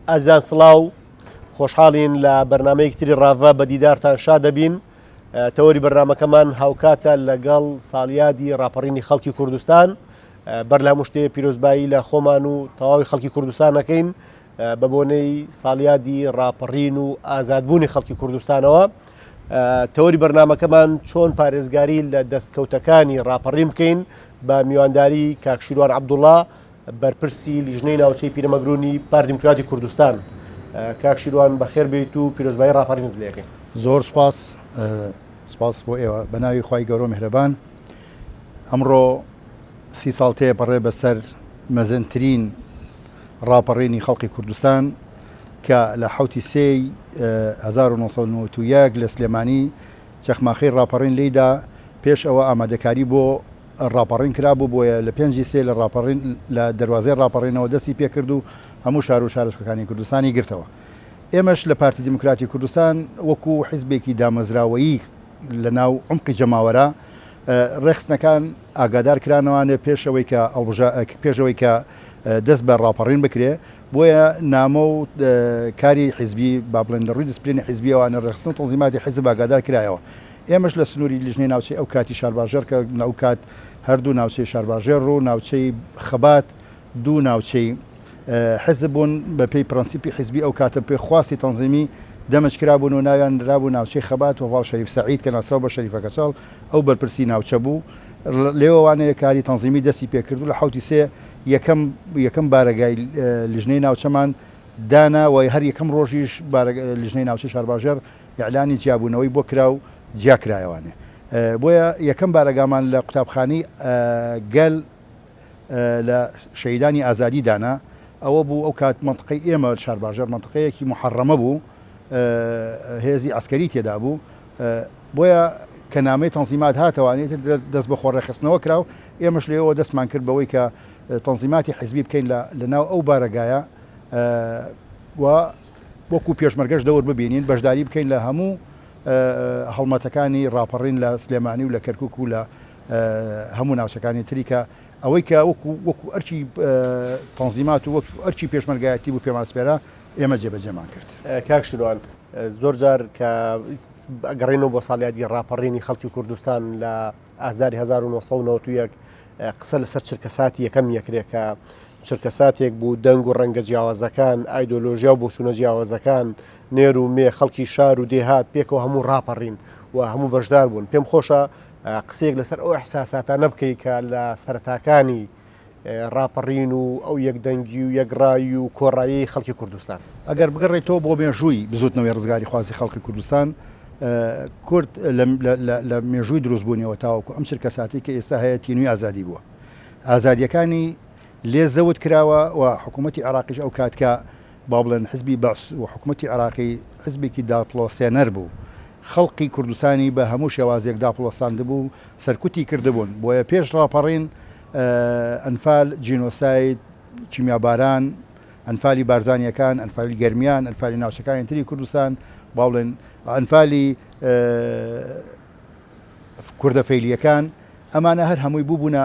ئازیزان سڵاو، خۆشحاڵین لە بەرنامەیەکی تری ڕاڤە بە دیدارتان شاد دەبین. تەوەری بەرنامەکەمان هاوکاتە لەگەڵ ساڵیادی ڕاپەڕینی خەڵکی کوردستان. بەر لە هەموو شتێ پیرۆزبایی لە خۆمان و تەواوی خەڵکی کوردستان ئەکەین بە بۆنەی ساڵیادی ڕاپەڕین و ئازادبوونی خەڵکی کوردستانەوە. تەوەری بەرنامەکەمان چۆن پارێزگاری لە دەستکەوتەکانی ڕاپەڕین بکەین بە میوانداری کاک شیروان عەبدوڵا بەرپرسی لیژنەی ناوچەی پیرەمەگرونی پارتی دیموکراتی کوردستان. کاک شیروان بەخێر بێیت و پیرۆزبایی ڕاپەڕینت لێ ئەکەین. زۆر سوپاس، سوپاس بۆ ئێوە. بە ناوی خوای گەورە و میهرەبان. ئەمڕۆ سی ساڵ تێپەڕێ بەسەر مەزنترین ڕاپەڕینی خەڵکی کوردستان کە لە حەوتی سێی 1991 لە سلێمانی چەخماخەی ڕاپەڕین لێیدا، پێش ئەوە ئامادەکاری بۆ ڕاپەڕین کرابوو، بۆیە لە پێنجی سێ لە ڕاپەڕین لە دەروازەی ڕاپەڕینەوە دەستی پێکرد و هەموو شار و شارۆچکەکانی کوردستانی گرتەوە. ئێمەش لە پارتی دیموکراتی کوردستان وەکو حیزبێکی دامەزراوەیی لە ناو عومقی جەماوەرە ڕێکخستنەکان ئاگادار کرانەوانێ پێش ئەوەی کە ئەڵبژا پێش ئەوەی کە دەست بە ڕاپەڕین بکرێ، بۆیە نامە و کاری حیزبی با بڵێن لە ڕووی دیسپلینی حیزبیەوانە ڕێکخستن و تەنزیماتی حیزب ئاگادار کرایەوە. ئێمەش لە سنووری لیژنەی ناوچەی ئەو کاتی شارباژێڕ کە ئەو کات هەردوو ناوچەی شارباژێڕ و ناوچەی خەبات دوو ناوچەی حزب بوون بە پێی پرەنسیپی حزبی ئەو کاتە پێ خواستی تەنزیمی دەمج کرابوون و ناویان نرابوو ناوچەی خەبات و هەڤاڵ شەریف سەعید کە ناسراو بە شەریفە کەچەڵ ئەو بەرپرسی ناوچە بوو لێوەوانەیە کاری تەنزیمی دەستی پێکرد و لە حەوتی سێ یەکەم یەکەم بارەگای لیژنەی ناوچەمان دانا و هەر یەکەم ڕۆژیش لیژنەی ناوچەی شارباژێڕ ئیعلانی جیابوونەوەی بۆ کرا و جیا کرایەوانێ. بۆیە یەکەم بارەگامان لە قوتابخانەی گەل لە شەهیدانی ئازادی دانا. ئەوە بوو ئەو کات مەنتقەی ئێمە شارباژێڕ مەنتقەیەکی موحەڕەمە بوو، هێزی عەسکەری تێدا بوو. بۆیە کە نامەی تەنزیمات هاتەوانێ ئیتر دەست بە خۆڕێکخستنەوە کرا و ئێمەش لێوە دەستمان کرد بەوەی کە تەنزیماتی حیزبی بکەین لە ناو ئەو بارەگایە و وەکو پێشمەرگەش دەور ببینین، بەشداری بکەین لە هەموو هەڵمەتەکانی ڕاپەڕین لە سلێمانی و لە کەرکوک و لە هەموو ناوچەکانی تری کە ئەوەی کە وەکو وەکو ئەرکی تەنزیمات و وەکو ئەرکی پێشمەرگایەتی بوو پێمان سپێرا ئێمە جێبەجێمان کرد. کاک شیروان زۆر جار کە ئەگەڕێینەوە بۆ ساڵیادی ڕاپەڕینی خەڵکی کوردستان لە ئازاری 1991 قسە لەسەر چرکەساتی یەکەم یەکرێ کە چرکەساتێک بوو دەنگ و ڕەنگە جیاوازەکان، ئایدۆلۆژیا و بۆچوونە جیاوازەکان، نێر و مێ، خەڵکی شار و دێهات پێکەوە هەموو ڕاپەڕین و هەموو بەشدار بوون. پێم خۆشە قسەیەک لەسەر ئەو ئیحساساتانە بکەی کە لە سەرەتاکانی ڕاپەڕین و ئەو یەکدەنگی و یەکڕایی و کۆڕاییەی خەڵکی کوردستان. ئەگەر بگەڕێیتەوە بۆ مێژووی بزووتنەوەی ڕزگاریخوازی خەڵکی کوردستان، کورد لە مێژووی دروستبوونیەوە تاوەکو ئەم چرکەساتەی کە ئێستا هەیە تینووی ئازادی بووە. ئازادییەکانی لێ زەوت کراوە و حکوومەتی عێراقیش ئەو کات کە با بڵێن حزبی بەعس و حکوومەتی عێراقی حزبێکی داپڵۆسێنەر بوو خەڵقی کوردستانی بە هەموو شێوازێک داپڵۆساندبوو سەرکوتی کردبوون بۆیە پێش ڕاپەڕین ئەنفال جینۆساید کیمیاباران ئەنفالی بارزانیەکان ئەنفالی گەرمیان ئەنفالی ناوچەکانی تری کوردستان با بڵێن ئەنفالی کوردە فەیلیەکان ئەمانە هەر هەمووی بووبوونە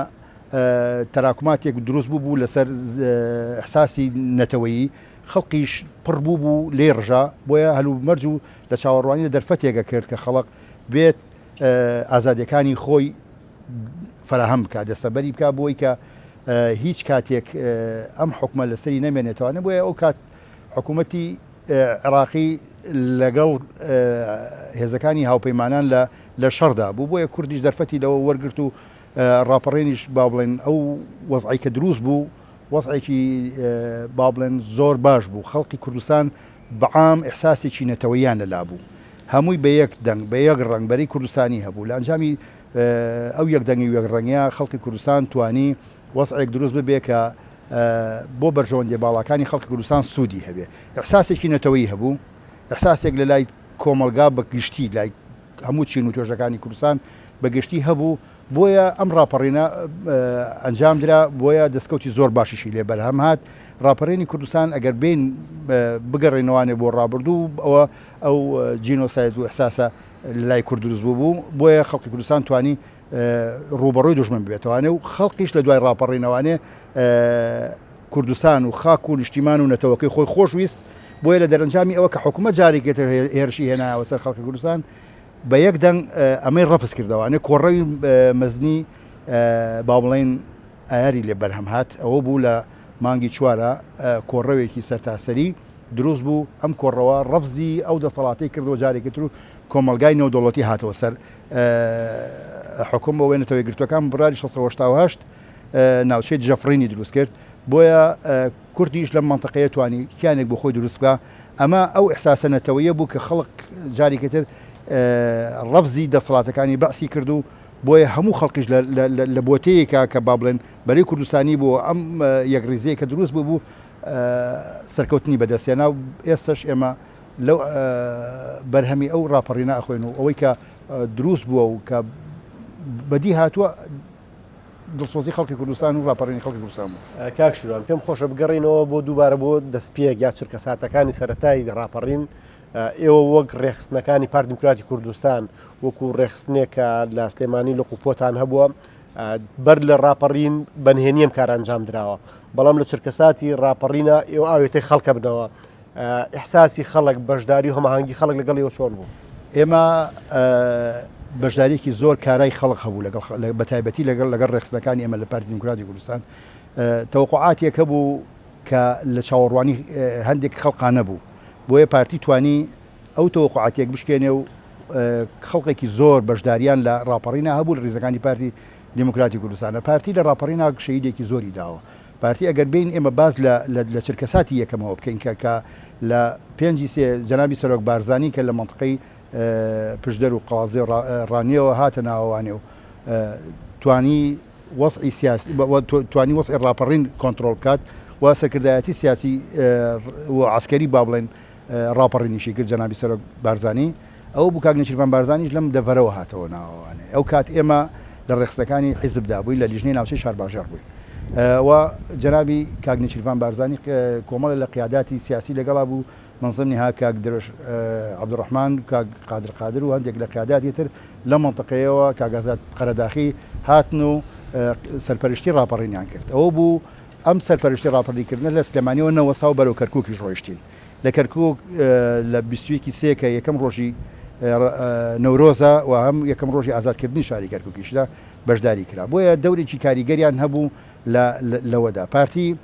تەراکوماتێک دروست بوو بوو لەسەر ئەحساسی نەتەوەیی خەڵقیش پڕ بوو بوو لێ ڕژا بۆیە هەلومەرج و لە چاوەڕوانی لە دەرفەتێکە کرد کە خەڵق بێت ئازادیەکانی خۆی فراهەم بکات دەستەبەری بکات بۆی کە هیچ کاتێک ئەم حکومە لەسەری نەمێنێتوانێت بۆیە ئەو کات حکوومەتی عێراقی لەگەڵ هێزەکانی هاوپەیمانان لە لە شەڕدا بوو، بۆیە کوردیش دەرفەتی لەوە وەرگرت و ڕاپەڕینیش با بڵێن ئەو وەزعەی کە دروست بوو وەزعێکی با بڵێن زۆر باش بوو، خەڵکی کوردستان بە عام ئیحساسێکی نەتەوەییان لەلا بوو، هەمووی بە یەک دەنگ بە یەک ڕەنگ بەرەی کوردستانی هەبوو، لە ئەنجامی ئەو یەک دەنگی و یەک ڕەنگیە خەڵکی کوردستان توانی وەزعێک دروست ببێ کە بۆ بەرژەوەندیە باڵاکانی خەڵکی کوردستان سوودی هەبێ. ئیحساسێکی نەتەوەیی هەبوو، ئیحساسێک لە لای کۆمەڵگا بە گشتی لای هەموو چین و توێژەکانی کوردستان بە گشتی هەبوو، بۆیە ئەم ڕاپەڕینە ئەنجام درا، بۆیە دەستکەوتی زۆر باشیشی لێ بەرهەم هات. ڕاپەڕینی کوردستان ئەگەر بێین بگەڕێینەوانێ بۆ ڕابردوو ئەوە ئەو جینۆساید و ئیحساسە لە لای کورد دروست بووبوو، بۆیە خەڵکی کوردستان توانی ڕووبەڕووی دوژمن ببێتەوانێ و خەڵکیش لە دوای ڕاپەڕینەوانێ. کوردستان و خاک و نیشتیمان و نەتەوەکەی خۆی خۆش ویست، بۆیە لە دەرەنجامی ئەوە کە حکوومەت جارێکی تر هێرشی هێنایەوە سەر خەڵکی کوردستان بە یەک دەنگ ئەمەی ڕەفز کردەوە، ئەنێ کۆڕەوی مەزنی با بڵێین ئایاری لێ بەرهەم هات، ئەوە بوو لە مانگی چوارە کۆڕەوێکی سەرتاسەری دروست بوو، ئەم کۆڕەوە ڕەفزی ئەو دەسەڵاتەی کردەوە جارێکی تر و کۆمەڵگای نێودەوڵەتی هاتەوە سەر حکوم بۆ وێنە نەتەوە یەکگرتووەکان بڕیاری 688 ناوچەی دژەفڕینی دروست کرد، بۆیە کوردیش لەم مەنتەقەیە توانی کیانێک بۆ خۆی دروست بکا، ئەمە ئەو ئیحساسە نەتەوەیە بوو کە خەڵک جارێکی تر ڕەفزی دەسەڵاتەکانی بەعسی کرد و بۆیە هەموو خەڵکیش لە بۆتەیەکا کە با بڵێن بەرەی کوردستانی بۆ ئەم یەکڕیزییە کە دروست بوو بوو سەرکەوتنی بەدەستهێنا و ئێستەش ئێمە لەو بەرهەمی ئەو ڕاپەڕینە ئەخۆین و ئەوەی کە دروست بووە و کە بەدی هاتووە دڵسۆزی خەڵکی کوردستان و ڕاپەڕینی خەڵکی کوردستان بوو. کاک شیروان پێم خۆشە بگەڕێینەوە بۆ دووبارە بۆ دەستپێک یا چرکەساتەکانی سەرەتای ڕاپەڕین، ئێوە وەک ڕێکخستنەکانی پارتی دیموکراتی کوردستان وەکو ڕێکخستنێک کە لە سلێمانی لق و پۆتان هەبووە بەر لە ڕاپەڕین بەنهێنی ئەم کار ئەنجام دراوە، بەڵام لە چرکەساتی ڕاپەڕینە ئێوە ئاوێتەی خەڵکە بنەوە، ئیحساسی خەڵک، بەشداری و هەماهەنگی خەڵک لەگەڵ ئێوە چۆن بوو؟ ئێمە بەشداریەکی زۆر کارای خەڵک هەبوو لەگەڵ بە تایبەتی لەگەڵ لەگەڵ ڕێکخستنەکانی ئێمە لە پارتی دیموکراتی کوردستان تەوەقوعاتێک هەبوو کە لە چاوەڕوانی هەندێک خەڵقا نەبوو بۆیە پارتی توانی ئەو تەوەقوعاتێک بشکێنێ و خەڵکێکی زۆر بەشداریان لە ڕاپەڕینا هەبوو لە ڕیزەکانی پارتی دیموکراتی کوردستانە پارتی لە ڕاپەڕینا شەهیدێکی زۆری داوە پارتی ئەگەر بێین ئێمە باس لە لە چرکەساتی یەکەمەوە بکەین کە کە لە پێنجی سێ جەنابی سەرۆک بارزانی کە لە مەنتقەی پشدەر و قەڵادزێ و ڕانیەوە هاتە ناوەوانێ و توانی وەزعی سیاسی توانی وەزعی ڕاپەڕین کۆنترۆڵ بکات و سەرکردایەتی سیاسی و عەسکەری با بڵێن ڕاپەڕینیشی کرد جەنابی سەرۆک بارزانی ئەوە بوو کاک نێچیرڤان بارزانیش لەم دەڤەرەوە هاتەوە ناوەوانێ ئەو کات ئێمە لە ڕێکخستنەکانی حیزبدا بووین لە لیژنەی ناوچەی شارباژێڕ بووین و جەنابی کاک نێچیرڤان بارزانی کۆمەڵە لە قیاداتی سیاسی لەگەڵا بوو من ضمنها کاک دروش عەبدولڕەحمان کاک قادر قادر و هەندێک لە قیاداتی تر لەم مەنتقەیەوە کاک ئازاد قەرەداخی هاتن و سەرپەرشتی ڕاپەڕینیان کرد ئەوە بوو ئەم سەرپەرشتی ڕاپەڕینکردنە لە سلێمانیەوە نەوەستا و بەرەو کەرکوکیش ڕۆیشتین. لە کەرکوک لە 21 ی سێ کە یەکەم ڕۆژی نەورۆزە و هەم یەکەم ڕۆژی ئازادکردنی شاری کەرکوکیشدا بەشداری کرا. بۆیە دەورێکی کاریگەریان هەبوو لەوەدا. پارتی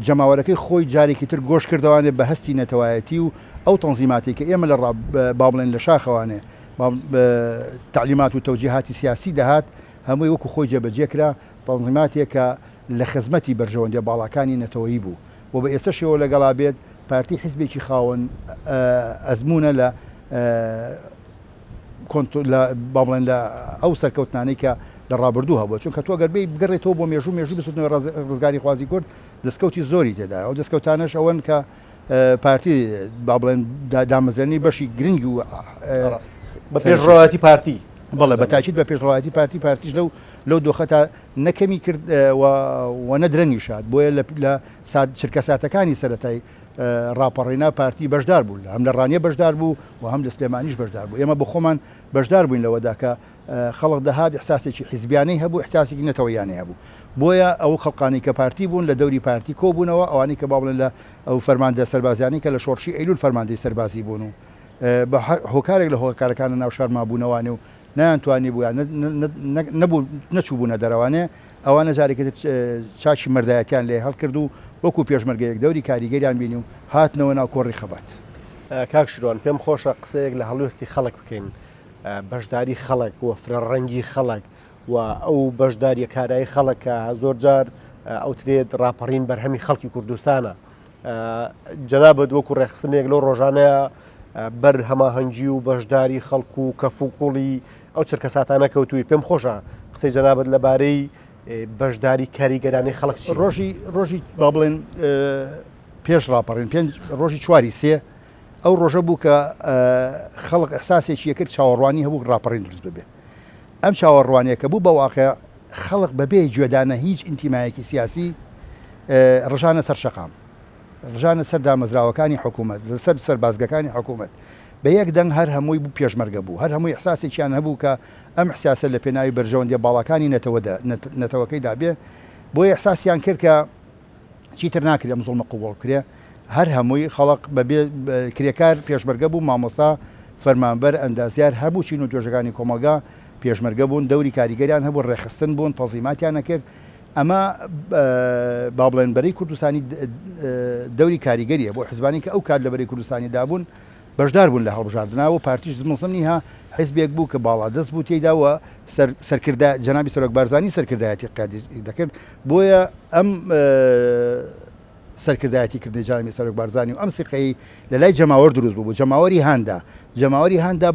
جەماوەرەکەی خۆی جارێکی تر گۆش کردەوانێ بە هەستی نەتەوایەتی و ئەو تەنزیماتەی کە ئێمە لە با بڵێن لە شاخەوانێ تەعلیمات و تەوجیهاتی سیاسی دەهات هەمووی وەکو خۆی جێبەجێ کرا. تەنزیماتێک کە لە خزمەتی بەرژەوەندیە باڵاکانی نەتەوەیی بوو و بە ئێستەشەوە لەگەڵا بێت، پارتی حیزبێکی خاوەن ئەزموونە لە لە با بڵێن لە ئەو سەرکەوتنانەی کە لە ڕابردوو هەبووە، چونکە تۆ گەر بێی بگەڕێتەوە بۆ مێژوو، مێژوو بزوتنەوەی ڕزگاریخوازی کورد دەستکەوتی زۆری تێدایە، ئەو دەستکەوتانەش ئەوەن کە پارتی با بڵێن دامەزرێنەری بەشی گرنگ و بە پێشڕەوایەتی پارتی. بەڵێ بە تاکید بە پێشڕەوایەتی پارتی، پارتیش لەو لەو دۆخە تا نە کەمی کرد و نە درەنگیش هات، بۆیە لە چرکەساتەکانی سەرەتای ڕاپەڕینا پارتی بەشدار بوو، هەم لە ڕانیە بەشدار بوو و هەم لە سلێمانیش بەشدار بوو. ئێمە بۆ خۆمان بەشدار بووین لەوەدا کە خەڵک دەهات ئیحساسێکی حیزبیانەی هەبوو، ئیحساسێکی نەتەوەییانەی هەبوو. بۆیە ئەو خەڵکانەی کە پارتی بوون لە دەوری پارتی کۆبوونەوە، ئەوانەی کە با بڵێن لە ئەو فەرماندە سەربازیانەی کە لە شۆڕشی ئەیلوول فەرماندەی سەربازی بوون و بە هۆکارێک لە هۆکارەکان لە ناو شار مابوونەوانێ و نەیانتوانیبوو یان نەبوو نەچووبوونە دەرەوانێ، ئەوانە جارێکی تر چاکی مەردایەتیان لێ هەڵکرد و وەکوو پێشمەرگەیەک دەوری کاریگەریان بینی و هاتنەوە ناو کۆڕی خەبات. کاک شیروان پێم خۆشە قسەیەک لە هەڵوێستی خەڵک بکەین، بەشداری خەڵک و فرەڕەنگی خەڵک و ئەو بەشداریە کارایی خەڵک کە زۆر جار ئەوترێت ڕاپەڕین بەرهەمی خەڵکی کوردستانە. جەنابت وەکو ڕێکخستنێک لەو ڕۆژانەیە بەر هەماهەنگی و بەشداری خەڵک و کەف و کوڵی ئەو چرکەساتانە کەوتووی، پێم خۆشە قسەی جەنابت لەبارەی بەشداری کاریگەرانەی خەڵک چی؟ ڕۆژی ڕۆژی با بڵێن پێش ڕاپەڕین پێنج ڕۆژی چواری سێ ئەو ڕۆژە بوو کە خەڵک ئەحساسێکی یەکرد چاوەڕوانی هەبوو ڕاپەڕین دروست ببێ ئەم چاوەڕوانیەکە بوو بە واقع خەڵک بەبێ گوێدانە هیچ ئینتیمایەکی سیاسی ڕژانە سەر شەقام ڕژانە سەر دامەزراوەکانی حکوومەت لەسەر سەربازگەکانی حکوومەت بە یەک دەنگ هەر هەمووی بوو پێشمەرگە بوو هەر هەمووی ئیحساسێکیان هەبوو کە ئەم ئیحساسە لە پێناوی بەرژەوەندیە باڵاکانی نەتەوەدا نەتەوەکەیدا بێ بۆیە ئیحساسیان کرد کە چیتر ناکرێ ئەم زوڵمە قبوڵ بکرێ هەر هەمووی خەڵق بەبێ کرێکار پێشمەرگە بوو مامۆستا فەرمانبەر ئەندازیار هەبوو چین و توێژەکانی کۆمەڵگا پێشمەرگە بوون دەوری کاریگەریان هەبوو ڕێکخستن بوون تەزیماتیان نەکرد ئەمە با بڵێن بەرەی کوردستانی دەوری کاریگەریە بۆ حزبانی کە ئەو کات لە بەرەی کوردستانی دابوون بەشدار بوون لە هەڵبژاردنا و پارتیش زمزمنیها حزبێک بوو کە باڵادەست بوو تێیدا و سەرکردە جەنابی سەرۆک بارزانی سەرکردایەتی قیادی دەکرد بۆیە ئەم سەرکردایەتی کردنی جەنابی سەرۆک بارزانی و ئەم سیقەی لە لای جەماوەر دروست بوو جەماوەری هاندا جەماوەری هاندا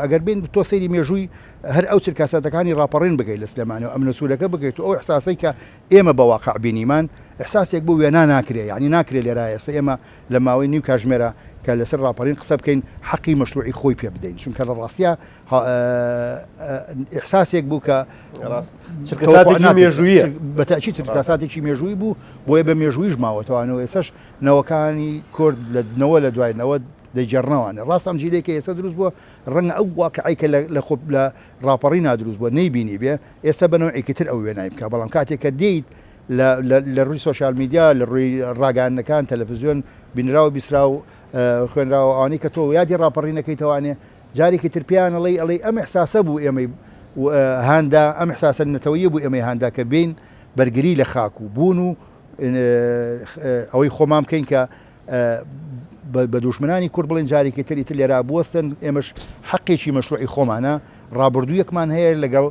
ئەگەر بین تۆ سەیری مێژووی هەر ئەو چرکاساتەکانی ڕاپەڕین بکەیت لە سلێمانی و ئەمنە سوورەکە بکەیت و ئەو ئیحساسەی کە ئێمە بە واقع بینیمان ئیحساسێک بوو وێنا ناکرێ یعنی ناکرێ لێرە ئێستا ئێمە لە ماوەی نیو کاژمێرە کە لەسەر ڕاپەڕین قسە بکەین حەقی مەشروعی خۆی پێ بدەین چونکە لە ڕاستیا ئیحساسێک بوو کە چرکەساتێکی مێژوویە بە تاکی چرکەساتێکی مێژووی بوو بۆیە بە مێژوویش ماوەتەوانەوە ئێسش نەوەکانی کورد لە نەوە لە دوای نەوە دەیگێڕنەوانە ڕاست ئەم جیلەی کە ئێستا دروست بووە ڕەنگە ئەو واقعی کە لە خۆ لە ڕاپەڕی نادروست بووە نەیبینی بێ ئێستا بە نەوعێکی تر ئەو وێنای بکە بەڵام کاتێک کە دێیت لە ڕووی سۆشیال میدیا لە ڕووی ڕاگەیاندنەکان تەلەفزیۆن بینراو بیسراو خوێنراوە ئەوانەی کە تۆ یادی ڕاپەڕینەکەیتەوانێ جارێکی تر پێیان ئەڵێی ئەڵێی ئەم ئیحساسە بوو ئێمەی هاندا ئەم ئیحساسە نەتەوەییە بوو ئێمەی هاندا کە بێین بەرگری لە خاک و بوون و ئەوەی خۆمان بکەین کە بە دوژمنانی کورد بڵێن جارێکی تر ئیتر لێرا بوەستن ئێمەش حەقێکی مەشروعی خۆمانە ڕابردوویەکمان هەیە لەگەڵ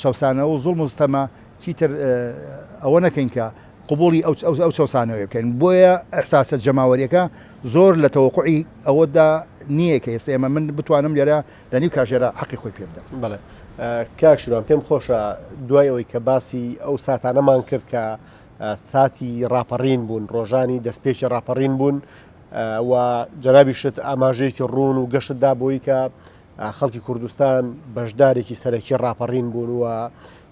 چەوسانەوە و زوڵم و ستەمە چیتر ئەوە نەکەین کە قبوڵی ئەو ئەو چەوسانەوەیە بکەین بۆیە ئیحساسە جەماوەریەکە زۆر لە تەوەقوعی ئەوەدا نییە کە ئێستا ئێمە من بتوانم لێرە لە نیو کاژێرا حەقی خۆی پێ بدەم. بەڵێ کاک شیروان پێم خۆشە دوای ئەوەی کە باسی ئەو ساتانەمان کرد کە ساتی ڕاپەڕین بوون ڕۆژانی دەستپێکی ڕاپەڕین بوون و جەنابیشت ئاماژەیەکی ڕوون و گەشت دا بۆی کە خەڵکی کوردستان بەشدارێکی سەرەکی ڕاپەڕین بوون و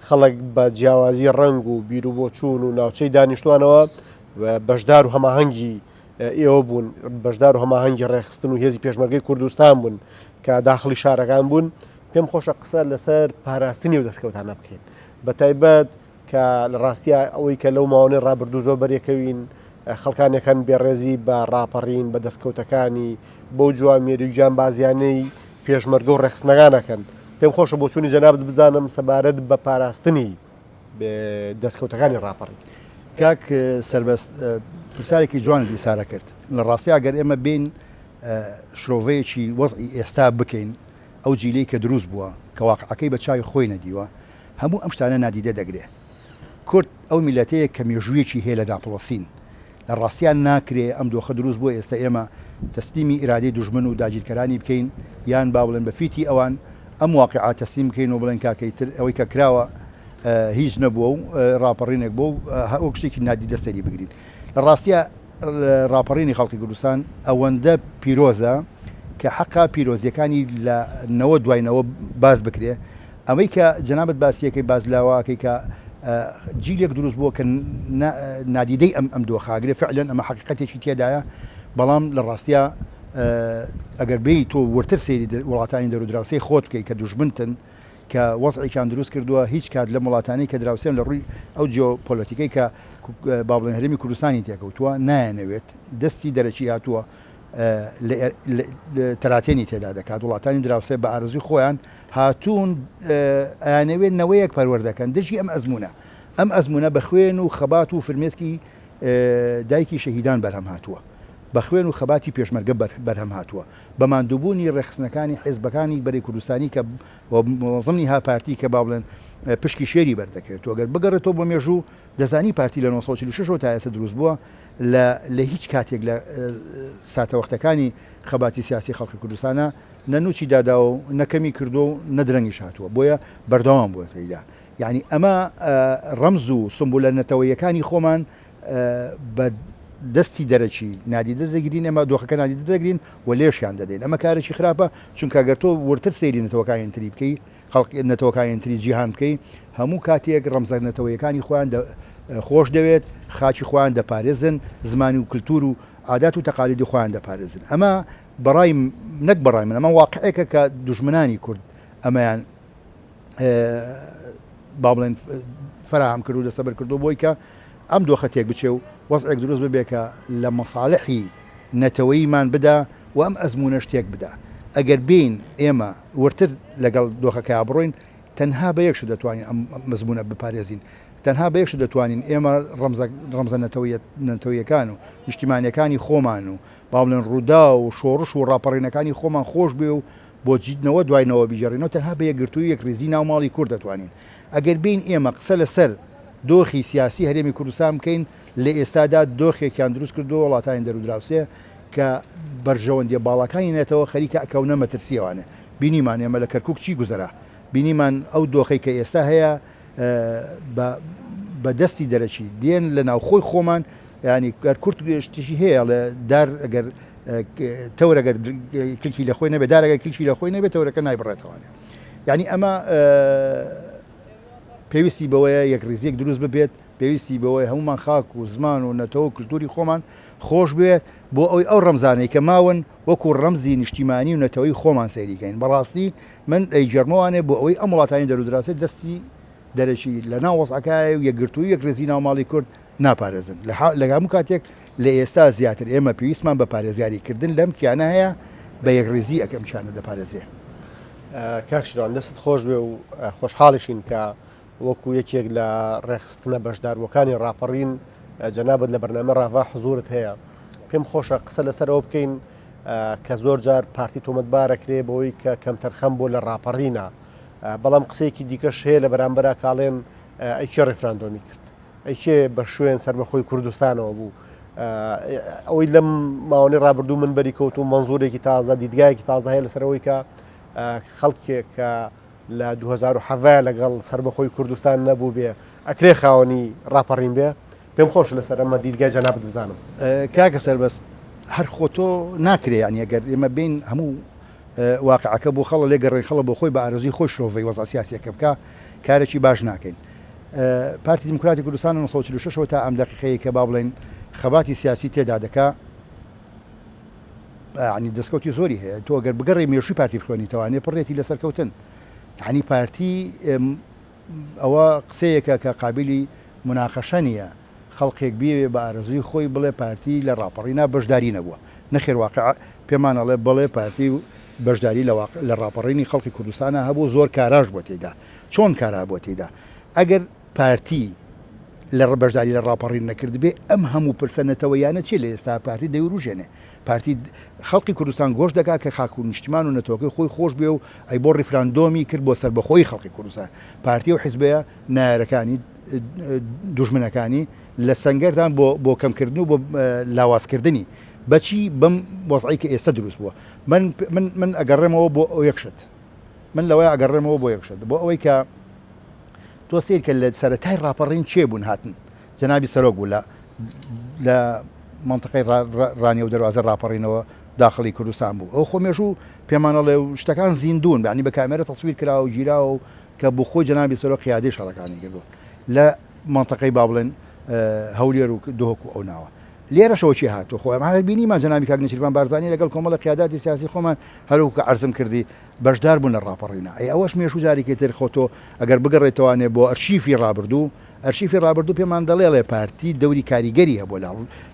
خەڵک بە جیاوازی ڕەنگ و بیروبۆچوون و ناوچەی دانیشتوانەوە بەشدار و هەماهەنگی ئێوە بوون بەشدار و هەماهەنگی ڕێکخستن و هێزی پێشمەرگەی کوردستان بوون کە داخلی شارەکان بوون پێم خۆشە قسە لەسەر پاراستنی و دەستکەوتانە بکەین بە تایبەت کە لە ڕاستیا ئەوەی کە لەو ماوەنەی ڕابردوو زۆر بەرێکەوین خەڵکانێک هەن بێڕێزی بە ڕاپەڕین بە دەستکەوتەکانی بەو جوامێری و گیانبازیانەی پێشمەرگە و ڕێکخستنەکان ئەکەن پێم خۆشە بۆچوونی جەنابت بزانم سەبارەت بە پاراستنی دەستکەوتەکانی ڕاپەڕین. کاک سەربەست پرسیارێکی جوانت ئیسارە کرد لە ڕاستیا گەر ئێمە بێین شرۆڤەیەکی وەزعی ئێستا بکەین ئەو جیلەی کە دروست بووە کە واقعەکەی بە چاوی خۆی نەدیوە هەموو ئەم شتانە نادیدە دەگرێ. کورد ئەو میللەتەیە کە مێژوویەکی هەیە لە داپڵۆسین. لە ڕاستیا ناکرێ ئەم دۆخە دروست بووە ئێستا ئێمە تەسلیمی ئیرادەی دوژمن و داگیرکەرانی بکەین یان با بڵێن بە فیتی ئەوان ئەم واقیعە تەسلیم بکەین و بڵێن کاکە ئیتر ئەوەی کە کراوە هیچ نەبووە و ڕاپەڕینێک بووە و وەک شتێکی نادیدە سەیری بگرین. لە ڕاستیا ڕاپەڕینی خەڵکی کوردستان ئەوەندە پیرۆزە کە حەقە پیرۆزیەکانی لە نەوە دوای نەوە باس بکرێ ئەمەی کە جەنابت باسیەکەی باس لاوە ئەکەی کە جیلێک دروست بووە کە نادیدەی ئەم ئەم دۆخاگرێ فعلەن ئەمە حەقیقەتێکی تێدایە بەڵام لە ڕاستیا ئەگەر بێی تۆ وردتر سەیری وڵاتانی دەرودراوسێی خۆت بکەیت کە دوژمنتن کە وەزعێکیان دروست کردووە هیچ کات لەم وڵاتانەی کە دراوسێن لە ڕووی ئەو جیۆپۆلەتیکەی کە با بڵێن هەرێمی کوردستانی تێکەوتووە نایانەوێت دەستی دەرەکی هاتووە تەراتێنی تێدا دەکات وڵاتانی دراوسێ بە ئارەزوی خۆیان هاتوون ئەیانەوێت نەوەیەک پەروەردەکەن دژی ئەم ئەزمونە ئەم ئەزمونە بە خوێن و خەبات و فرمێسکی دایکی شەهیدان بەرهەم هاتووە بە خوێن و خەباتی پێشمەرگە بەرهەم هاتووە بە ماندووبوونی ڕێکخستنەکانی حیزبەکانی بەرەی کوردستانی کە زمنی ها پارتی کە با بڵێن پشکی شێری بەردەکەوێت و گەر بگەڕێتەوە بۆ مێژوو دەزانی پارتی لە 1946 تا ئێستا دروست بووە لە لە هیچ کاتێک لە ساتەوەختەکانی خەباتی سیاسی خەڵکی کوردستانە نە نوچی داداوە و نە کەمی کردووە و نە درەنگیش هاتووە بۆیە بەردەوام بووە تێیدا یعنی ئەمە ڕەمز و سمبولە نەتەوەیەکانی خۆمان بە دەستی دەرەکی نادیدە دەگرین ئێمە دۆخەکە نادیدە دەگرین و لێشیان دەدەین ئەمە کارێکی خراپە چونکە گەر تۆ وردتر سەیری نەتەوەکانی تری بکەی خەڵک نەتەوەکانی تری جیهان بکەی هەموو کاتێک ڕەمزە نەتەوەیەکانی خۆیان خۆش دەوێت خاکی خۆیان دەپارێزن زمانی و کللتور و عادات و تەقالیدی خۆیان دەپارێزن ئەمە بەڕای نەک بەڕای من ئەمە واقعێکە کە دوژمنانی کورد ئەمەیان با بڵێن فراهەم کرد و دەستەبەر کردو بۆی کە ئەم دۆخە تێک بچێ و وەزعێک دروست ببێ کە لە مەسالحی نەتەوەییمان بدا و ئەم ئەزموونەش تێک بدا. ئەگەر بێین ئێمە وردتر لەگەڵ دۆخەکەیا بڕۆین، تەنها بە یەک شت دەتوانین ئەم ئەزموونە بپارێزین، تەنها بە یەک شت دەتوانین ئێمە ڕەمزە ڕەمزە نەتەوەیە نەتەوەیەکان و نیشتیمانیەکانی خۆمان و با بڵێن ڕووداو و شۆڕش و ڕاپەڕینەکانی خۆمان خۆش بوێ و بۆ نەوە دوای نەوە بیگێڕینەوە تەنها بە یەکگرتووی و یەکڕیزی ناو ماڵی کورد دەتوانین. ئەگەر بێین ئێمە قسە لەسەر دۆخی سیاسی هەرێمی کوردستان بکەین لە ئێستادا دۆخێکیان دروست کردووە وڵاتانی دەرودراوسێ کە بەرژەوەندیە باڵاکانی نەتەوە خەریکە ئەکەونە مەترسیەوانێ. بینیمان ئێمە لە کەرکوک چی گوزەرا. بینیمان ئەو دۆخەی کە ئێستا هەیە بە بە دەستی دەرەکی دێن لە ناوخۆی خۆمان ینی گەر کورت شتیشی هەیە ئەڵێ دار ئەگەر تەورە گەر کلکی لە خۆی نەبێت دارەگە کلکی لە خۆی نەبێت تەورەکە نایبڕێتەوانێ یعنی ئەمە پێویستی بەوەیە یەکڕیزیەک دروست ببێت پێویستی بەوەی هەمومان خاک و زمان و نەتەوە و کللتوری خۆمان خۆش بێت بۆ ئەوی ئەو ڕەمزانەی کە ماون وەکو ڕەمزی نیشتیمانی و نەتەوەی خۆمان سەیری کەین بەڕاستی من ئەیگێڕمەوانێ بۆ ئەوەی ئەم وڵاتانی دەرودراسێ دەستی دەرەکی لە ناو وەزعەکایە و یەکگرتووی یەکڕیزی ناو ماڵی کورد ناپارێزن لە هەموو کاتێک لە ئێستا زیاتر ئێمە پێویستمان بە پارێزگاری کردن لەم کیانە هەیە بە یەکڕیزی ئەکەم کیانە دەپارێزێ. کاک شیروان دەستت خۆش بێ و خۆشحاڵیشین کە وەکو یەکێک لە ڕێکخستنە بەشداربووەکانی ڕاپەڕین جەنابت لە بەرنامە ڕاڤا حزورت هەیە پێم خۆشە قسە لەسەر ئەوە بکەین کە زۆر جار پارتی تۆمەتبارەکرێ بەوەی کە کەمتەرخەم بۆ لە ڕاپەڕینە بەڵام قسەیەکی دیکەش هەیە لە بەرامبەرا کاڵێن ئەی کێ ڕیفراندۆمی کرد ئەی کێ بە شوێن سەربەخۆی کوردستانەوە بوو ئەوەی لەم ماوەی ڕابردوو من بەری کەوت و منزورێکی تازە دیدگایەکی تازە هەیە لەسەرەوەی کە خەڵکێک کە لە 2017 لەگەڵ سەربەخۆی کوردستان نەبوو بێ ئەکرێ خاوەنی ڕاپەڕین بێ پێم خۆش لەسەر ئەمە دیدگای جەنابت بزانم. کاکە سەربەست هەر خۆ تۆ ناکرێ یانی ئەگەر ئێمە بێین هەموو واقعەکە بۆ خەڵە لێ گەڕێن خەڵە بۆ خۆی بە ئارەزووی خۆی شرۆڤەی وەزع سیاسیەکە بکا کارێکی باش ناکەین پارتی دیموکراتی کوردستان 1946 تا ئەم دەقیقەیە کە با بڵێن خەباتی سیاسی تێدا دەکا ینی دەستکەوتی زۆری هەیە تۆ گەر بگەڕێ مێژووی پارتی بخوێنیتەوانێ پڕێتی لەسەر کەوتن ینی پارتی ئەوە قسەیەکە کە قابیلی موناقەشە نییە، خەڵکێک بیەوێ بە ئارەزووی خۆی بڵێ پارتی لە ڕاپەڕینا بەشداری نەبووە، نەخێر واقیع پێمان ئەڵێ بەڵێ پارتی بەشداری لە ڕاپەڕینی خەڵکی کوردستانا هەبوو زۆر کاراش بووە تێیدا، چۆن کارا بووە تێیدا؟ ئەگەر پارتی لە بەشداری لە ڕاپەڕین نەکردبێ ئەم هەموو پرسە نەتەوەییانە چیە لە ئێستا پارتی دەیوروژێنێ؟ پارتی خەڵکی کوردستان گۆش دەکا کە خاک و نیشتیمان و نەتەوەکەی خۆی خۆش بوێ و ئەی بۆ ڕیفراندۆمی کرد بۆ سەربەخۆیی خەڵکی کوردستان پارتی و حیزبەیە نایارەکانی دوژمنەکانی لە سەنگەردان بۆ بۆ کەمکردن و بۆ لاوازکردنی بەچی بەم وەزعی کە ئێستا دروست بووە من من من ئەگەڕێمەوە بۆ ئەو یەک شت من لەوەی ئەگەڕێمەوە بۆ یەک شت بۆ ئەوەی کە تۆ سیر کە لە سەرەتای ڕاپەڕین کێ بوون هاتن جەنابی سەرۆک بوو لە لە مەنتقەی ڕانیە و دەروازە ڕاپەڕینەوە داخڵی کوردستان بوو ئەو خۆ مێژوو پێمانەڵێ و شتەکان زیندون بەعنی بە کامێرە تەسویر کراوە و گیراوە و کە بۆ خۆی جەنابی سەرۆک قیادەی شەڕەکانی کردووە لە مەنتقەی با بڵێن هەولێر و دهۆک و ئەو ناوە لێرەشەوە چی هاتوو خۆ ئەمە هەر بینیمان جەنابی کاک نێچیرڤان بارزانی لەگەڵ کۆمەڵە قیاداتی سیاسی خۆمان هەروەکو کە عەرزم کردی بەشدار بوون لە ڕاپەڕینە ئەی ئەوەش مێژوو جارێکی تر خۆ تۆ ئەگەر بگەڕێتەوانێ بۆ ئەرشیفی ڕابردوو ئەرشیفی ڕابردوو پێمان دەڵێڵێ پارتی دەوری کاریگەری هەبووە لە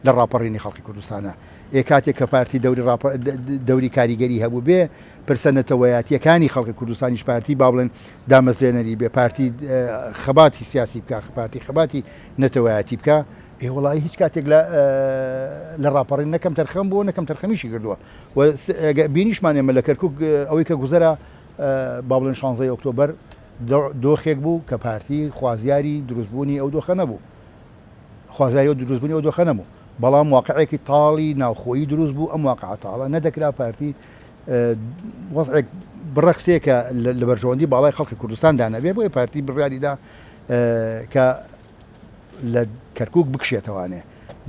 لە ڕاپەڕینی خەڵکی کوردستانا. ئێ کاتێک کە پارتی دەوری ڕاپە دەوری کاریگەری هەبووبێ پرسە نەتەوەیاتییەکانی خەڵکی کوردستانیش پارتی با بڵێن دامەزرێنەری بێ پارتی خەباتی سیاسی بکا پارتی خەباتی نەتەوایەتی بکا ئێ وەڵایی هیچ کاتێک لە لە ڕاپەڕین نەکەم تەرخەم بووە نەکەم تەرخەمیشی کردووە و بینیشمان ئێمە لە کەرکوک ئەوەی کە گوزەرا با بڵێن شانزەی ئۆکتۆبەر دۆخێک بوو کە پارتی خوازیاری دروستبوونی ئەو دۆخە نەبوو. خوازیاری ئەو دروستبوونی ئەو دۆخە نەبوو. بەڵام واقعێکی تاڵی ناوخۆیی دروست بوو، ئەم واقعە تاڵە نەدەکرا پارتی وەزعێک بڕەخسێ کە لە بەرژەوەندی باڵای خەڵکی کوردستاندا نەبێ، بۆیە پارتی بڕیاریدا کە لە کەرکوک بکشێتەوانێ.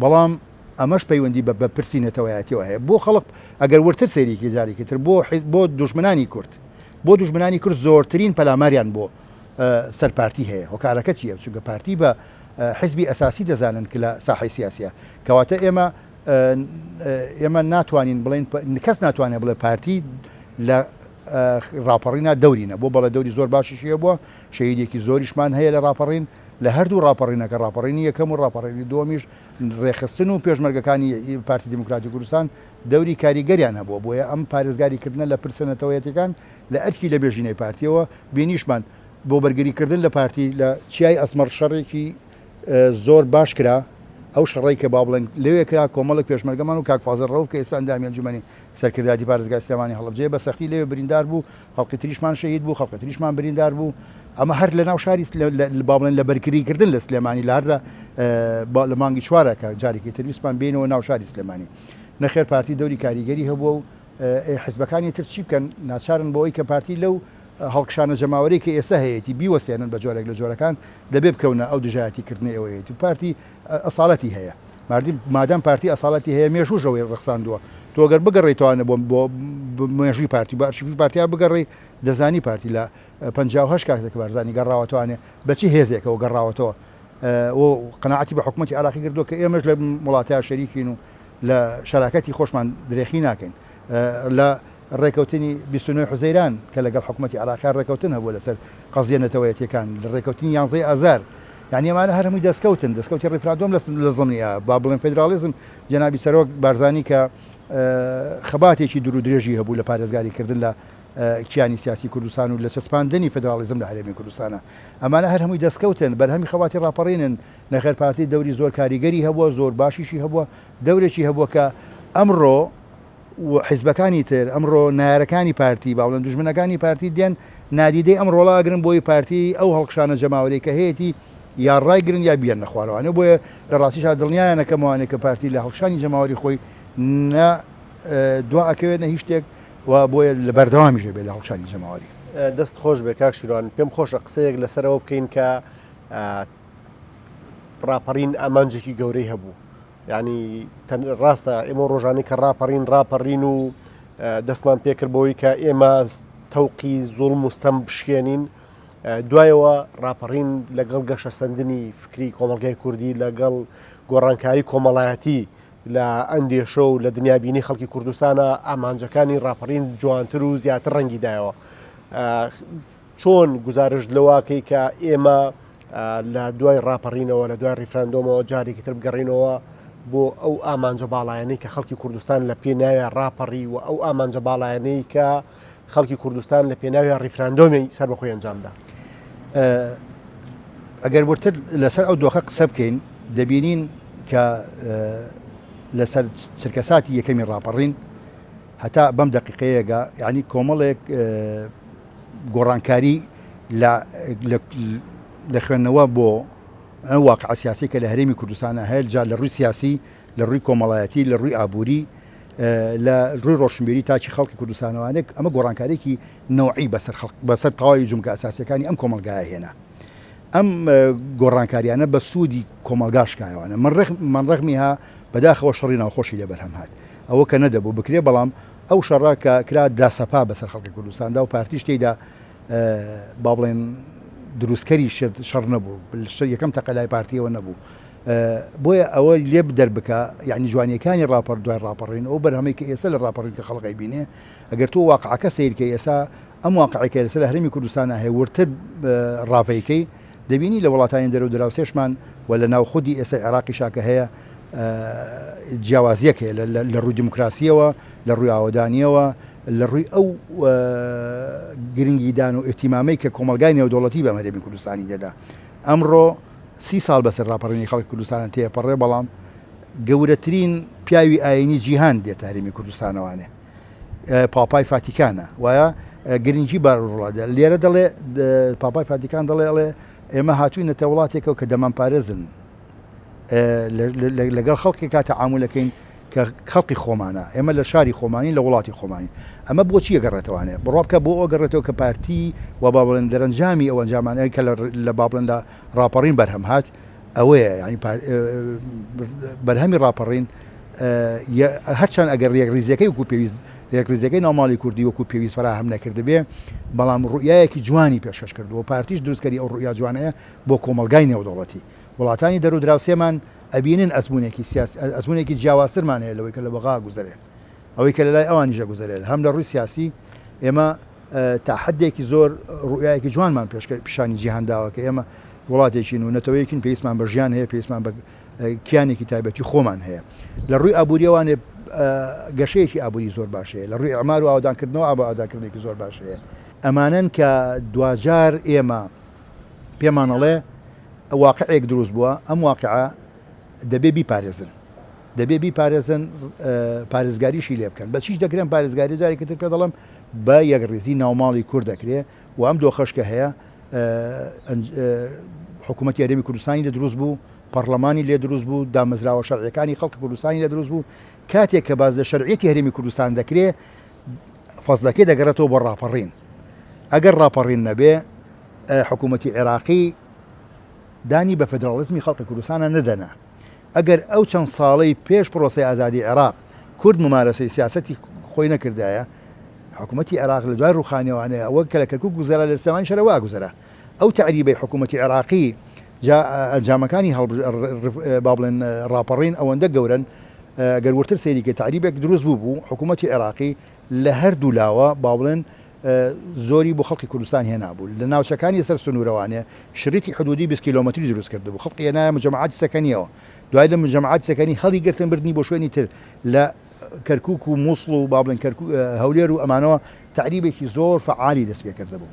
بەڵام ئەمەش پەیوەندی بە بە پرسی نەتەوایەتیەوە هەیە بۆ خەڵک ئەگەر وردتر سەیرێکی جارێکی تر بۆ بۆ دوژمنانی کورد بۆ دوژمنانی کورد زۆرترین پەلاماریان بۆ سەر پارتی هەیە هۆکارەکە چییە چونکە پارتی بە حزبی ئەساسی دەزانن کە لە ساحی سیاسە کەواتە ئێمە ئێمە ناتوانین بڵێن کەس ناتوانێت بڵێ پارتی لە ڕاپەڕینا دەوری نەبوو بەڵێ دەوری زۆر باشیشی هەبووە شەهیدێکی زۆریشمان هەیە لە ڕاپەڕین. لە هەردوو ڕاپەڕینەکە، ڕاپەڕینی یەکەم و ڕاپەڕینی دووەمیش ڕێکخستن و پێشمەرگەکانی پارتی دیموکراتی کوردستان دەوری کاریگەریان هەبووە، بۆیە ئەم پارێزگاری کردنە لە پرسە نەتەوەیەتیەکان لە ئەرکی لەمێژینەی پارتیەوە بینیشمان بۆ بەرگری کردن لە پارتی لە چیای ئەسمەڕ شەڕێکی زۆر باش کرا، ئەو شەڕەی کە با بڵێن لەوێ کرا کۆمەڵێک پێشمەرگەمان و کاک فازڵ ڕەوف کە ئێستا ئەندامی ئەنجومەنی سەرکردایەتی پارێزگای سلێمانی هەڵەبجەیە بە سەختی لەوێ بریندار بوو، خەڵکی تریشمان شەهید بوو، خەڵکی تریشمان بریندار بوو، ئەمە هەر لە ناو شاری با بڵێن لە بەرگری کردن لە سلێمانی لە هەر لە مانگی چوارە کە جارێکی تر ویستمان بێینەوە ناو شاری سلێمانی. نەخێر پارتی دەوری کاریگەری هەبووە و ئەی حزبەکانی تر چی بکەن؟ ناچارن بەوەی کە پارتی لەو هەڵکشانە جەماوەرەی کە ئێستا هەیەتی بیوەستێنن بە جۆرێک لە جۆرەکان دەبێ بکەونە ئەو دژایەتی کردنەی ئەوەیەتی و پارتی ئەساڵەتی هەیە ماردی مادام پارتی ئەساڵەتی هەیە مێژووش ئەوەی ڕەخساندووە تۆ گەر بگەڕێیتەوانە بۆ بۆ مێژووی پارتی بە ئەرشیفی پارتیا بگەڕێی دەزانی پارتی لە 58 کاتێک کە بارزانی گەڕاوەتوانێ بە چ هێزێکەوە گەڕاوەتەوە و قەناعەتی بە حکوومەتی عێراقی کردووە کە ئێمەش لە وڵاتە شەریکین و لە شەراکەتی خۆشمان درێخی ناکەین. لە ڕێکەوتنی 29 حوزەیران کە لەگەڵ حکوومەتی عێراقیا ڕێکەوتن هەبووە لەسەر قەزیە نەتەوەیەتیەکان، لە ڕێکەوتنی یانزەی ئازار، یانی ئەمانە هەر هەمووی دەستکەوتن، دەستکەوتی ڕیفراندۆم لە زمنی با بڵێن فیدراڵیزم جەنابی سەرۆک بارزانی کە خەباتێکی دوور و درێژی هەبوو لە پارێزگاری کردن لە کیانی سیاسی کوردستان و لە چەسپاندنی فیدراڵیزم لە هەرێمی کوردستانە. ئەمانە هەر هەمووی دەستکەوتن، بەرهەمی خەباتی ڕاپەڕینن. نەخێر پارتی دەوری زۆر کاریگەری هەبووە، زۆر باشیشی هەبووە، دەورێکی هەبووە کە ئەمڕۆ و حیزبەکانی تر، ئەمڕۆ نەیارەکانی پارتی، با بڵێن دوژمنەکانی پارتی دێن نادیدەی ئەم ڕۆڵە ئەگرن بۆی پارتی ئەو هەڵکشانە جەماوەریەی کە هەیەتی یا ڕایگرن یا بیەننە خوارەوانێ. بۆیە لە ڕاستیشا دڵنیایان ئەکەمەوانێ کە پارتی لە هەڵکشانی جەماوەری خۆی نە دوا ئەکەوێت نە هیچ شتێک و بۆیە لە بەردەوامیش ئەبێت لە هەڵکشانی جەماوەری. دەست خۆش بێ کاک شیروان، پێم خۆشە قسەیەک لەسەر ئەوە بکەین کە ڕاپەڕین ئامانجێکی گەورەی هەبوو یعنی ڕاستە ئێمە ڕۆژانی کە ڕاپەڕین ڕاپەڕین و دەستمان پێکرد بۆی کە ئێمە تەوقی زوڵم مستەم بشکێنین دوایەوە ڕاپەڕین لەگەڵ گەشەسەندنی فکری کۆمەلگای کوردی لەگەڵ گۆڕانکاری کۆمەڵایەتی لە ئەندێشە و لە دنیابینی خەڵکی کوردستانە ئامانجەکانی ڕاپەڕین جوانتر و زیاتر ڕەنگی دایەوە. چۆن گوزارشت لەوە کەی کە ئێمە لە دوای ڕاپەڕینەوە لە دوای ڕیفراندۆمەوە جارێکی تر بگەڕینەوە بۆ ئەو ئامانجە باڵایانەی کە خەڵکی کوردستان لە پێناوی ڕاپەڕی و ئەو ئامانجە باڵایانەی کە خەڵکی کوردستان لە پێناوی ڕیفراندۆمی سەربەخۆی ئەنجامدا. ئەگەر وردتر لەسەر ئەو دۆخە قسە بکەین دەبینین کە لەسەر چرکەساتی یەکەمی ڕاپەڕین هەتا بەم دەقیقەیەگە یعنی کۆمەڵێک گۆڕانکاری لە خوێندنەوە بۆ ئەو واقع سیاسی کە لە هەرێمی کوردستانە هەیە جا لە ڕووی سیاسی لە ڕووی کۆمەڵایەتی لە ڕووی ئابووری لە ڕووی ڕۆشنبیری تاکی خەڵکی کوردستانەوانێک ئەمە گۆڕانکارێکی نەوعی بەسەر خەڵک بەسەر تەواوی جومگە ئەساسیەکانی ئەم کۆمەڵگایە هێنا ئەم گۆڕانکاریانە بە سوودی کۆمەڵگا شکایەوانە من ڕخ من ڕەغمی ها بەداخەوە شەڕی ناوخۆشی لێ بەرهەم هات ئەوە کە نەدەبوو بکرێ بەڵام ئەو شەڕە کە کرا داسەپا بەسەر خەڵکی کوردستاندا و پارتیش تێیدا با بڵێن دروستکەری شەڕ نەبوو یەکەم تەقەلای پارتیەوە نەبوو بۆیە ئەوە لێ دەربکە یعنی جوانیەکانی ڕاپەر دوای ڕاپەڕین ئەو بەرهەمەی کە ئێستا لە ڕاپەڕین کە خەڵک ئەیبینێ ئەگەر تۆ واقعەکە سەیرکە ئێستا ئەم واقعەکە لەسەر لە هەرێمی کوردستانە هەیە ورتر ڕاڤەیکەی دەبینی لە وڵاتانی دەرو دراوسێشمان و لە ناو خودی ئێستا عێراقیشا کە هەیە جیاوازیەک هەیە لە ڕووی دیموکراسیەوە لە ڕووی ئاوەدانیەوە لە ڕووی ئەو گرنگیدان و ئیهتیمامەی کە کۆمەڵگای نێودەوڵەتی بە هەرێمی کوردستانی دەدا ئەمڕۆ سی ساڵ بەسەر ڕاپەڕینی خەڵکی کوردستانە تێپەڕێ بەڵام گەورەترین پیاوی ئاینی جیهان دێتە هەرێمی کوردستانەوانێ پاپای فاتیکانە وایە گرنگی بە ڕۆڵادە لێرە دەڵێ پاپای فاتیکان دەڵێ ئەڵێ ئێمە هاتوینەتە وڵاتێکەوە کە دەمانپارێزن لەگەڵ خەڵکێکا تەعامولەکەین کە خەڵقی خۆمانە ئێمە لە شاری خۆمانی لە وڵاتی خۆمانی ئەمە بۆچی گەڕێتەوانێ بڕوا بکە بۆ ئەو گەڕێتەوە کە پارتی و با بڵێن دەرەنجامی ئەو ئەنجامانە کە لە با بڵێن لە ڕاپەڕین بەرهەم هات ئەوەیە ینی بەرهەمی ڕاپەڕین هەرچەند ئەگەر یەکڕیزیەکەی وەکو پێویست یەکڕیزیەکەی ناوماڵی کوردی وەکو پێویست فراهەم نەکردبێ بەڵام ڕوئیایەکی جوانی پێشکەش کردووە پارتیش دروستکەری ئەو ڕوئیا جوانەیە بۆ کۆمەڵگای نێودەوڵەتی وڵاتانی دەرو دراوسێمان ئەبینن ئەزمونێکی سیاسی ئەزمونێکی جیاوازترمان هەیە لەوەی کە لە بەغا گوزەرێ ئەوەی کە لەلای ئەوانیش ئەگوزەرێت هەم لە ڕووی سیاسی ئێمە تا حدێکی زۆر ڕوئیایەکی جوانمان پێشکە پیشانی جیهان داوە کە ئێمە وڵاتێکین و نەتەوەیەکین پێویستمان بە ژیان هەیە، پێویستمان بە کیانێکی تایبەتی خۆمان هەیە. لە ڕووی ئابووریەوانێ گەشەیەکی ئابووری زۆر باش هەیە، لە ڕووی ئیعمار و ئاوەدانکردنەوە ئاوەدانکردنێکی زۆر باش هەیە. ئەمانەن کە دواجار ئێمە پێمان ئەڵێ واقعێک دروست بووە، ئەم واقعە دەبێ بیپارێزن. دەبێ بیپارێزن، پارێزگاریشی لێ بکەن. بە چیش دەکرێن پارێزگاری؟ جارێکی تر پێ دەڵێم بە یەکڕیزی ناوماڵی کورد دەکرێ و ئەم دۆخەش کە هەیە حکوومەتی هەرێمی کوردستانی لێ دروست بوو، پەڕلەمانی لێ دروست بوو، دامەزراوە شەرعیەکانی خەڵکی کوردستانی لێ دروست بوو. کاتێک کە باس لە شەرعیەتی هەرێمی کوردستان دەکرێ فەزلەکەی دەگەڕێتەوە بۆ ڕاپەڕین. ئەگەر ڕاپەڕین نەبێ حکوومەتی عێراقی دانی بە فێدراڵیزمی خەڵکی کوردستانە نەدەنا. ئەگەر ئەو چەند ساڵەی پێش پرۆسەی ئازادی عێراق کورد مومارەسەی سیاسەتی خۆی نەکردایە، حکوومەتی عێراق لە دوای ڕووخانیەوانەیە ئەوە کە لە کەرکووک گوزەرا لە سلێمانیش هەر وا گوزەرا. ئەو تەعریبەی حکوومەتی عێراقی جا ئەنجامەکانی با بڵێن ڕاپەڕین ئەوەندە گەورەن گەر وردتر سەیری کەی تەعریبێک دروست بوو بوو حکوومەتی عێراقی لە هەردوو لاوە با بڵێن زۆری بۆ خەڵکی کوردستان هێنابوو لە ناوچەکانی سەر سنوورەوانێ شریتی حدودی 20 کیلۆمەتری دروست کردبوو خەڵکی هێنایە مجەمەعاتی سەکەنیەوە دوای لە مجەمەعاتی سەکەنی هەڵی گرتن بردنی بۆ شوێنی تر لە کەرکوک و مووسڵ و با بڵێن کەرکوک هەولێر و ئەمانەوە تەعریبێکی زۆر فەعالی دەست پێ کردبوو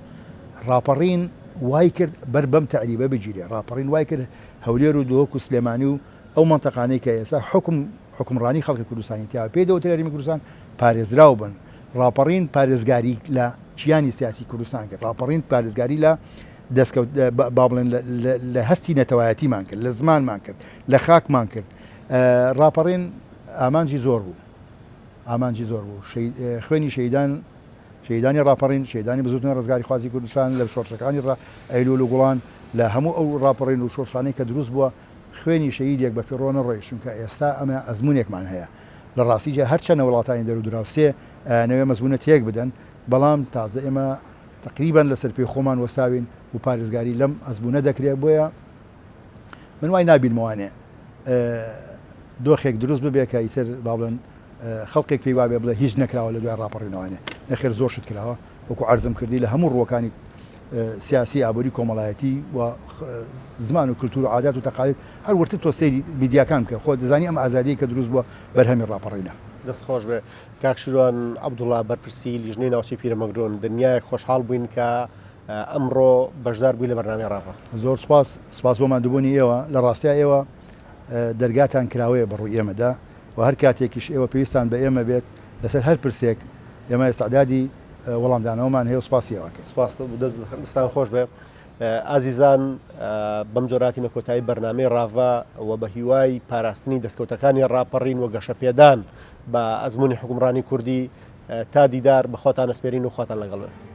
ڕاپەڕین وای کرد بەر بەم تەعریبە بگیرێ ڕاپەڕین وای کرد هەولێر و دهۆک و سلێمانی و ئەو مەنتەقانەی کە ئێستا حوکم حوکمڕانی خەڵکی کوردستانی تیا پێی دەوترێ هەرێمی کوردستان پارێزراو بن. ڕاپەڕین پارێزگاری لە کیانی سیاسی کوردستان کرد. ڕاپەڕین پارێزگاری لە دەستکەوت با بڵێن لە هەستی نەتەوایەتیمان کرد، لە زمانمان کرد، لە خاکمان کرد. ڕاپەڕین ئامانجی زۆر بوو. ئامانجی زۆر بوو. خوێنی شەهیدان شەهیدانی ڕاپەڕین، شەهیدانی بزووتنەوەی ڕزگاریخوازی کوردستان لە شۆڕشەکانی ئەیلوول و گوڵان، لە هەموو ئەو ڕاپەڕین و شۆڕشانەی کە دروست بووە، خوێنی شەهیدێک بە فیڕۆ نەڕۆیشت، چونکە ئێستا ئەمە ئەزموونێکمان هەیە. لە ڕاستیجا هەرچەنە وڵاتانی دەرودراوسێ ئەیانەوێ مەزموونە تێک بدەن، بەڵام تازە ئێمە تەقریبەن لەسەر پێی خۆمان وەستاوین و پارێزگاری لەم ئەزموونە دەکرێ، بۆیە من وای نابینمەوانێ دۆخێک دروست ببێ کە ئیتر با بڵێن خەڵکێک پێی وابێ بڵێ هیچ نەکراوە لە دوای ڕاپەڕینەوانێ، نەخێر زۆر شت کراوە. وەکو عەرزم کردی لە هەموو ڕووەکانی سیاسی، ئابووری، کۆمەڵایەتی و زمان و کلتور و عادات و تەقالید هەر وردتر تۆ سەیری میدیاکان بکە خۆت دەزانی ئەم ئازادیەی کە دروست بووە بەرهەمی ڕاپەڕینە. دەست خۆش بێ کاک شروان عەبدوڵا بەرپرسی لیژنەی ناوچەی پیرەمەگرون دنیایەک خۆشحاڵ بووین کە ئەمڕۆ بەشدار بووی لە بەرنامەی ڕاڤە. زۆر سوپاس، سوپاس بۆ ماندووبوونی ئێوە، لە ڕاستیا ئێوە دەرگاتان کراوەیە بە ڕووی ئێمەدا و هەر کاتێکیش ئێوە پێویستان بە ئێمە بێت لەسەر هەر پرسێک ئێمە ئیستعدادی وەڵامدانەوەمان هەیە و سوپاسی ئێوە ئەکەین. سوپاس دەستان خۆش بێ ئازیزان بەم جۆرە هاتینە کۆتایی بەرنامەی ڕاڤە و بە هیوای پاراستنی دەستکەوتەکانی ڕاپەڕین و گەشەپێدان بە ئەزموونی حوکمڕانی کوردی تا دیدار بە خۆتان ئەسپێرین و خواتان لەگەڵ بێ.